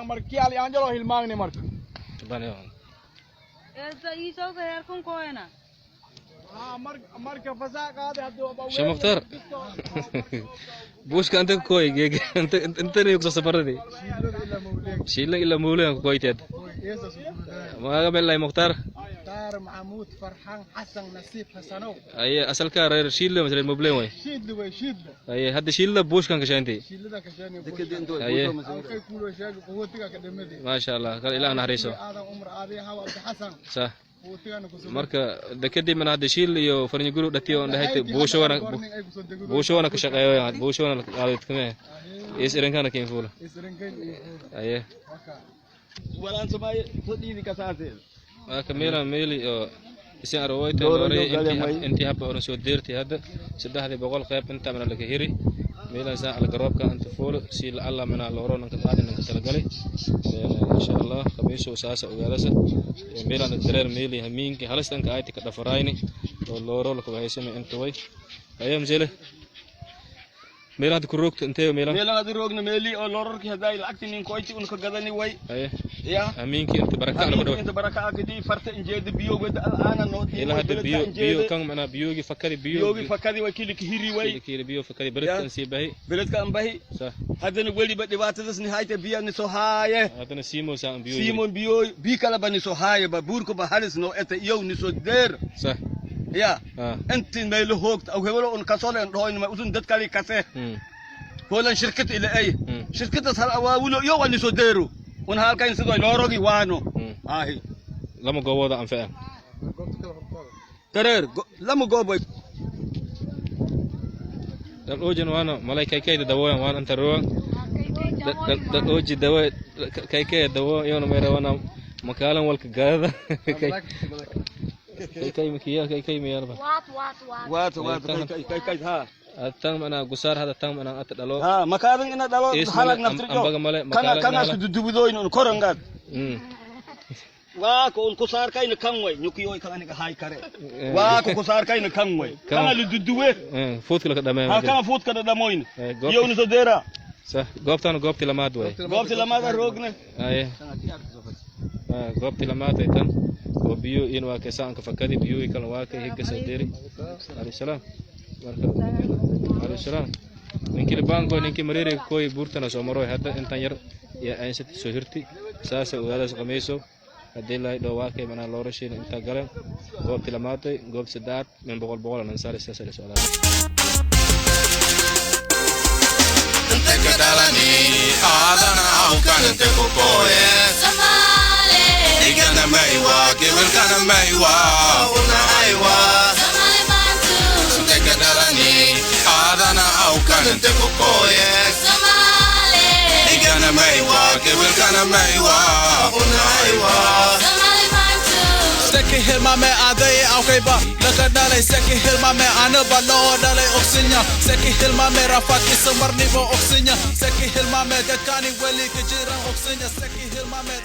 Markii Ali Angelo hilmaagni marka. Marka fasaa qaade hadduu. Sheekh Mukhtaar, buushka anta koy geeg intani ku safaradi shiila ila mawliyan ku koyteed maaga belay Mukhtaar. Mukhtaar Maxamuud Farxaan Xasan Nasiib Xasanow. Aye, asalka reer shiila masle moblen way. Shiidle way, shiidle. Aye, hadda shiila buushkan ka shaantay. Shiidlada ka shaanay. Aye. Kay kuulo sheeg quwatiga ka dhimadi. Maasha Allah, kal Ilaah naxariiso. Aadan Umar Aadi Hawa Abdi Xasan. Sax. Quwatigana ku soo. Marka dekadii mana hadda shiil iyo farniguru dhatiyo on dhahay buushowana buushowana ka shaqeeyo, buushowana la qaadid kame is irinkana keen fuula. Isrinkayn. Aye. Walaan samay fadhiidi kasaasee. Marka meela meeli oo isin arwayta Dooro looray iyo intii galemay. Intii habba oran soo deertay hadda 300 qayb inta mana laga hiri meelan saa al garoobka inta fuulo si la alla mana looro nanka qaadin nanka talagalay. Insha Allah khamiiso saasa ogaadasa meelan dareer meeli hamiinki halistanka ayti ka dhafarayni oo looro la kubahaysama inta way ayaa mjele meelan hadda ku roogta intee meelan. Meelan adi roogna meeli oo loorarkii hadda lacagti nin koyti un ka gadani way. Aye. Ya. Hamiinki inta baraka lagu dhaw. Inta baraka akidi farta injeeda biyo wada al'aana noo. Ilaa hadda biyo biyo kan mana biyogi fakadi biyo. Biyogi fakadi way kili hiri way. Kili biyo fakadi beredkan sii bahi. Beledka an bahi. Sax. Haddana weliba dhibaatadas ni hayta biyo ni soo haaye. Haddana siimo saan biyo. Simon biyo bi kala ba ni soo haaye ba buurka ba halis noo eta iyow ni soo deer. Sax. Ya. Ah. Inti meelo hoogta aw hebelo un kasolen dhoyn ma usun dad kali kase. Holan shirkad ila ay. Shirkadaas hal awaawulo iyo waa ni soo deero un halkan sidoo loorogi waano. Ahi. Lama goobooda anfaca. Dareer lama goob way. Dal oojin waana malay kaykayda dawoyan waan anta rowan dal ooji dawo kaykaya dawo iyona mayra wana makaalan walka gaadada kaykay makiya kaykay miyarba. Waat waat waat. Waat waat kay kay ha. Tan mana gusaar hada tan mana ata dhalo. Ha makaadan ina dhalo. Is halag male, naftirjo. Ambaga male, kana makaalan kana ina isku dudubudoyn un korangaad. Waa ko un kusaarkayna kan way nyukiyoy kan aniga hay kare waa ko kusaarkayna kan way kana lu duduwe. Fuudka laka dhameeyo. Ha kana fuudka dhadhamoyn. Goobta- Iyo ni soo deera. Sax, goobtaan goobtii lamaad way. Goobti lamaada roogna. Aye. Goobtii lamaad ay tan oo biyo in waa kay saanka fakadi biyo kala waa kay higa soo deeri alayhi salaam. Marka alayhi salaam ninkii libaanko ninkii mareere koy buurtana soo maro hadda intan yar iyo aynsati soo hirti saasa ogaadaas qamayso haddii la dhow waa kay manaa loo rashiin inta galeen goobtii lamaatay goob saddex min 100 100 ansaar saasa la socdaa. Inte ka dhalani aadana awkan inte ku kooye. Somali. Igana maywa gebilkana maywa una aywa. Somali Bantu. Inte ka dhalani aadana awkan inte ku kooye. Somali. Igana maywa gebilkana maywa una aywa. Somali Bantu. Seki hilmame aday awkayba laga dhalay seki hilmame anaba loo dhalay ogsinya seki hilmame rafaad isa marnibo ogsinya seki hilmame dadkani weli ka jiran ogsinya seki hilmame.